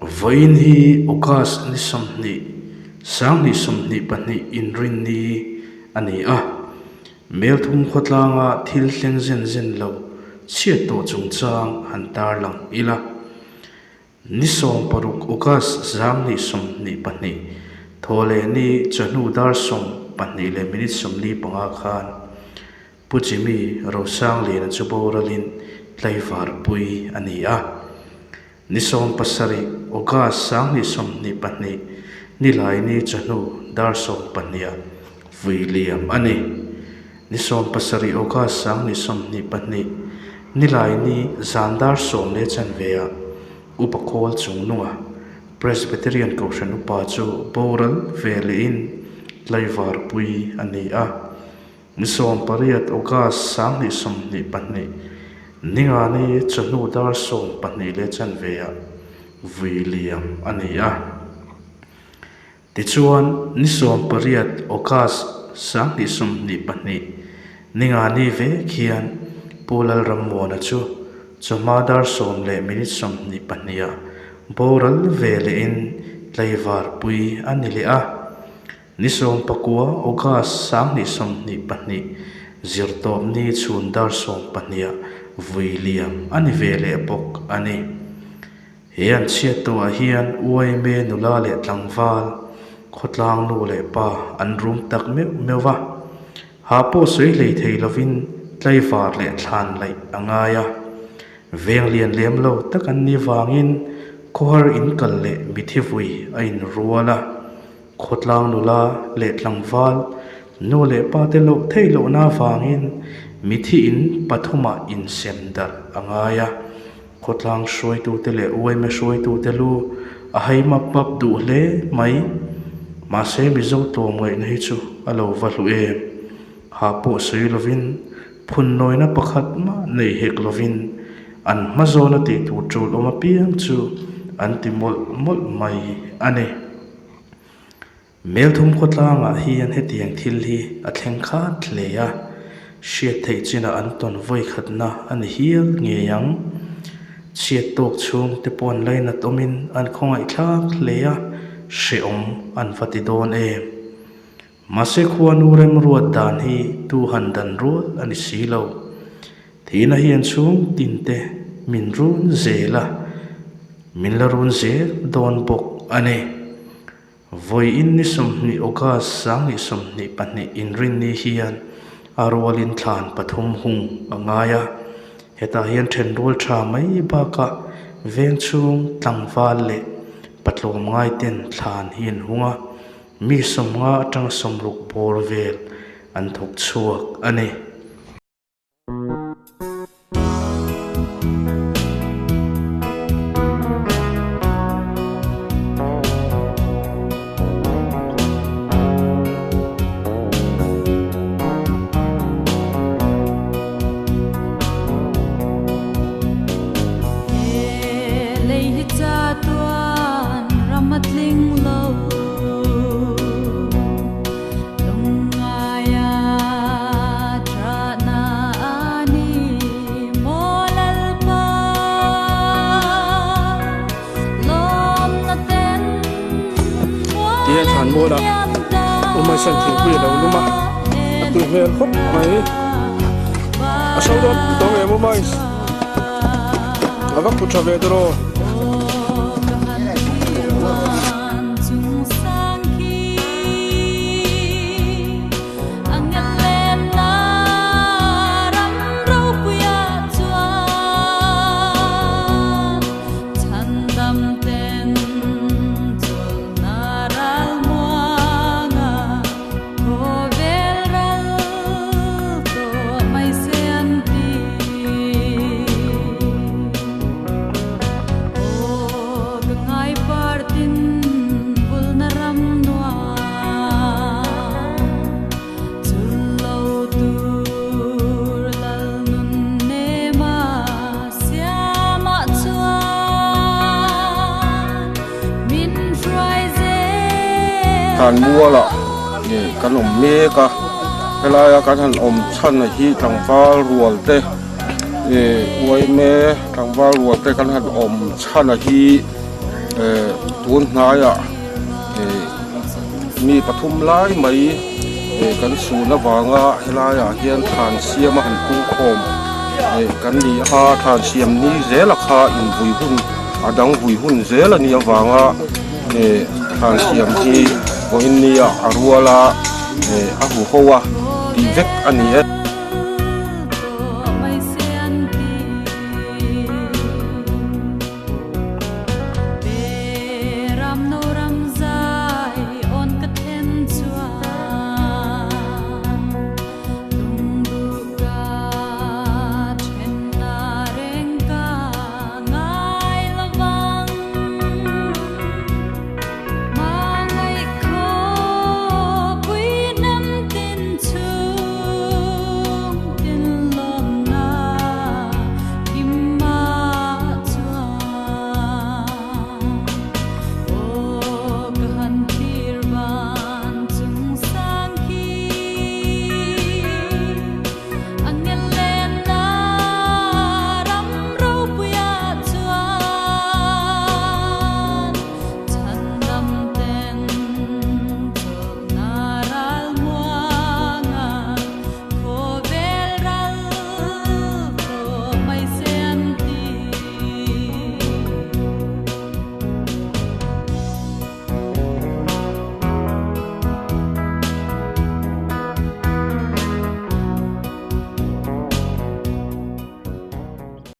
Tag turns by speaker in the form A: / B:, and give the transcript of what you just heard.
A: Vawiin hi August ni 20, 2022 inrinni a ni a. Melthum khawtlanga thil thleng zen zen lo chhiat tawh chungchang han tarlang ila. Ni 16 August 2022 thawhleh ni chawhnu dar 12 leh minute 45 khan Pu Jimmy Rosangliana chu boralin tlaivarpui a ni a. Ni 17 August 2022 Nilaini chawhnu dar 12 vui liam a ni. Ni 17 August 2022 Nilaini zan dar 10 leh chanve-ah Upa Khawl Chungnunga Presbyterian Kohhran Upa chu boral ve lehin tlaivarpui a ni a. Ni 18 August 2022 Ningani chawhnu dar 12 leh chanve-ah vui liam a ni a. Tichuan, ni 18 August 2022 Ningani vek hian Pu Lalrammuana chu chawhma dar 10 leh minute 22-ah boral ve lehin tlaivarpui a ni leh a. Ni 19 August 2022 Zirtawpni chhun dar 12-ah vui liam a ni ve leh bawk a ni. He an chhiat tawhah hian YMA nula leh tlangval, khawtlang nu leh pa an rum tak meuh meuh va. Ha pawh sawi hlei thei lovin tlaivar leh thlan laih a ngai a. Veng lian lem lo tak an nih vangin khawhar in kal leh mithi vui a inrual a. Khawtlang nula leh tlangval, nu leh pa te loh theih lohna avangin mithi in pathumah insem darh a ngai a. Khawtlang hruaitute leh uaime hruaitute lu a hai map map duh hle mai. Mahse Mizo tlawmngaihna hi chu a lo va hlu em. Ha pawh sawi lovin phun nawina pakhat mah nei hek lovin an hma zawna tih tur tul awm apiang chu an ti mawlh mawlh mai a ni. Melthum khawtlangah hian hetiang thil hi a thleng khat hle a, hriat theih chinah an tawn vawi khatna a ni hial ngei ang. Chhiat tawk chhung te pawh an lainat awmin an khawngaihthlak hle a, hrehawm an va ti dawn em. Mahse khuanu remruat dan hi tu han dan rual a ni si lo. Thihna hian chhung tinte min run zel a, min la run zel dawn bawk a ni. Vawiin ni 20 August 2022 inrinni hian a rualin thlan pathum hung a ngai a, hetah hian thenrual tha mai bakah veng chhung tlangval leh patlawm ngaiten thlan hi an hung a, mi 50 atanga 60 bawr vel an thawk chhuak a ni.
B: Tia thlan mual a Umaisen thingpui a lo lum a a tui hmel khawp mai a so dawn tawng em Umais a va kut tha ve tawh.
C: Thlan mualah kan awm mek a helaia kan han awm chhan hi tlangval rual te ih uaime tlangval rual te kan han awm chhan hi. Tun hnaiah mi pathum lai mai kan sun avanga helaiah hian thlan siama han pungkhawm kan ni a, thlan siam ni zela kha invui hun a dang vui hun zel a nih avanga thlan siam hi vawiin nia a ruala a huho a tih vek a ni e.